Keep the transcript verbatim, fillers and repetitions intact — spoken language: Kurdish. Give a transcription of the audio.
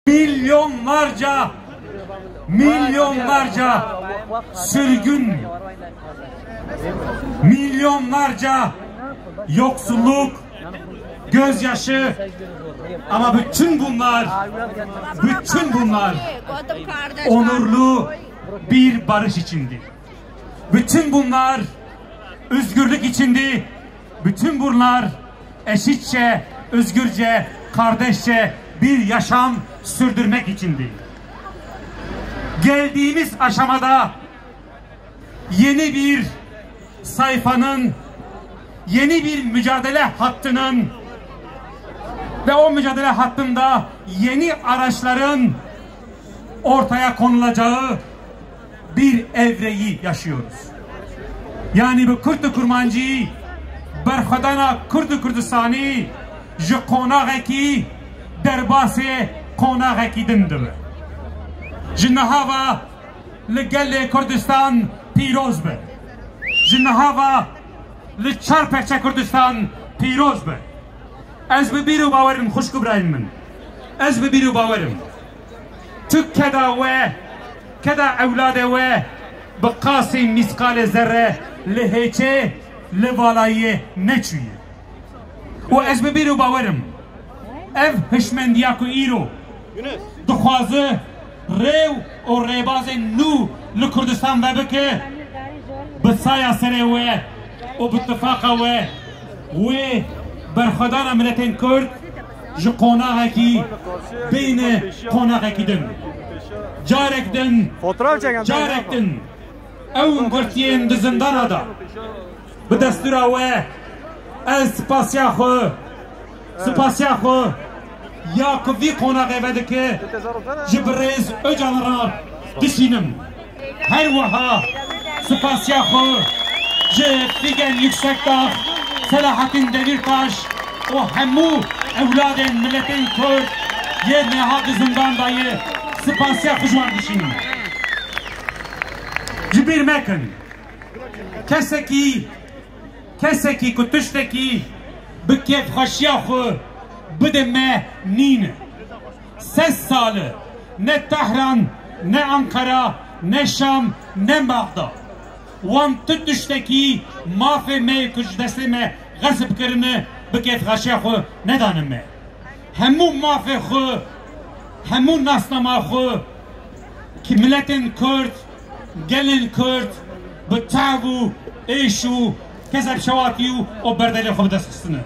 Milyonlarca, milyonlarca sürgün, milyonlarca yoksulluk, gözyaşı, ama bütün bunlar, bütün bunlar onurlu bir barış içindi. Bütün bunlar özgürlük içindi. Bütün bunlar eşitçe, özgürce, kardeşçe bir yaşam sürdürmek içindi. Geldiğimiz aşamada yeni bir sayfanın, yeni bir mücadele hattının ve o mücadele hattında yeni araçların ortaya konulacağı bir evreyi yaşıyoruz. Yani bi Kurd û Kurmancî, berxwedana Kurd û Kurdistanî ji qonaxekî derbasê qonaxekî din dibe. Ji niha ve li gelê Kurdistan pîroz be. Ji niha ve li çar perçe Kurdistan pîroz be. Ez bi bîr û bawer im, xwişk û birayên min. Ez bi bîr û bawer im. Tu keda we, keda ewladê we bi qasî mîsqalê zerre li hêçê, li valayiyê neçûye. Û ez bi bîr û bawer im, ev hişmendiya ku îro dixwaze rêw û rêbazên nû li Kurdistan vebike, bi saya serê we û bi tifaqa we, wê berxwedana miletên Kurd ji qonaxekî bêne qonaxekî din. Carek din, Fotoğraf çeken. Carek din ew girtiyên di zindana de. Bi destûra we, ez spasiya xwe, spasiya xwe ya ku vî qonaxê vedike, ji birêz Ocalan re dişînim. Her wiha spasiya xwe ji Figen Yüksekdağ, Selahattin Demirtaş û hemû ewladên miletên Kurd yê niha di zindan de ye, spasiya xwe ji wan dişînim. Ji bîr mekin. Kesekî, kesekî ku tiştekî bi kêfxweşiya xwe bide me nîne. Sed sal e ne Tehran, ne Ankara, ne Şam, ne Bexda. Wan tu tiştekî mafê me yê ku ji destê me xesib kirine bi kêfxweşiya xwe nedane me. Hemû mafê xwe, hemû nasnama xwe ki miletên Kurd, gelên Kurd bi tav û êş û kezebşewatî û, û berdelê xwe bi dest xistine.